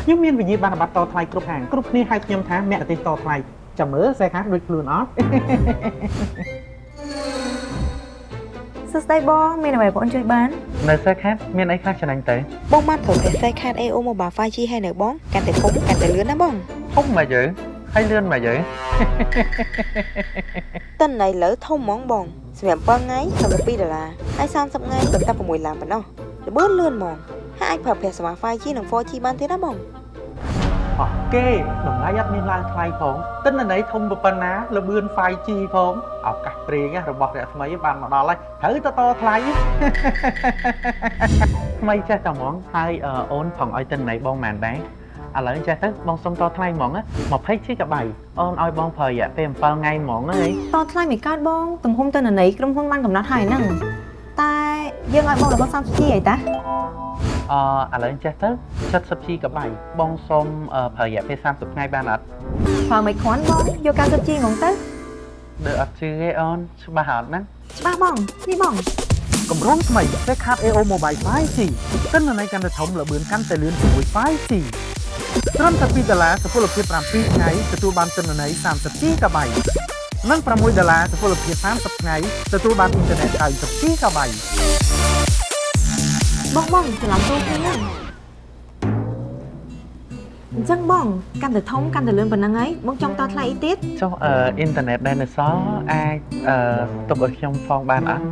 ខ្ញុំមានវិញ្ញាបនបត្រតថ្លៃគ្រប់ហាងគ្រប់គ្នាហៅខ្ញុំថាមគ្គុទ្ទេសក៍តថ្លៃចាំមើល Cellcard ដូចខ្លួនអត់? សួស្តីបងមានអ្វីបងជួយបាន? នៅ Cellcard មានអីខ្លះចំណេញទៅ? បងបានប្រើប្រាស់ Cellcard AO Mobile 5G ហើយនៅបងកាន់តែធំកាន់តែលឿនណាបង។ ធំមកយើហើយលឿនមកយើ? តិន័យលើធំហ្មងបងសម្រាប់7ថ្ងៃត្រឹម2ដុល្លារហើយ30ថ្ងៃត្រឹមតែ6ឡានប៉ុណ្ណោះល្បឿនលឿនហ្មងហើយអាចប្រើប្រាស់សេវា 5G និង 4G បានទៀតណាបង។ អស់គេតម្លៃអត់មានឡើងថ្លៃផងទិន្នន័យធំប៉ុណ្ណាល្បឿន 5G ផងឱកាសប្រេងរបស់រស្មីបានមកដល់ហើយត្រូវទៅតថ្លៃថ្មីចេះតែហ្មងហើយអូនផងឲ្យទិន្នន័យបងម៉ានដែរឥឡូវចេះទៅបងសុំតថ្លៃហ្មង20 GB អូនឲ្យបងប្រើរយៈពេល7ថ្ងៃហ្មងហី។ តថ្លៃមិនកើតបងទំហំទិន្នន័យក្រុមហ៊ុនបានកំណត់ហើយហ្នឹងតែយើងឲ្យបងរបស់ 30G អីតា។ អឺឥឡូវចេះទៅ70 GB បងសុំប្រើរយៈពេល30ថ្ងៃបានអត់? ប្រើមិនគ្រាន់បងយក 90G ហ្មងទៅ។ ដូចអត់ជឿទេអូនច្បាស់អត់ហ្នឹង? ច្បាស់បងនេះបង។ កម្រងថ្មី Cellcard AO Mobile 5G ទិន្នន័យកាន់តែធំល្បឿនកាន់តែលឿនជាមួយ 5G ត្រឹមតែ2ដុល្លារសុពលភាព7ថ្ងៃទទួលបានទិន្នន័យ30 GB និង6ដុល្លារសុពលភាព30ថ្ងៃទទួលបានអ៊ីនធឺណិត90 GB។ បងបងច្រឡំទូគ្នាហ្នឹងអញ្ចឹងបងកាន់តែធំកាន់តែលឿនប៉ុណ្ណឹងហើយបងចង់តថ្លៃអីទៀត? ចុះអឺអ៊ីនធឺណិតដែលនៅសល់អាចអឺទុកឲ្យខ្ញុំផងបានអត់?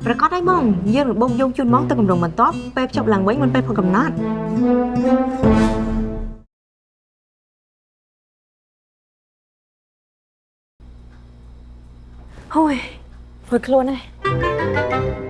ប្រកាសហើយបងយើងនឹងបូកយកជូនមកទៅកម្រងបន្ទាប់ពេលភ្ជាប់ឡើងវិញមុនពេលផុតកំណត់ហូយរួចខ្លួនហើយ។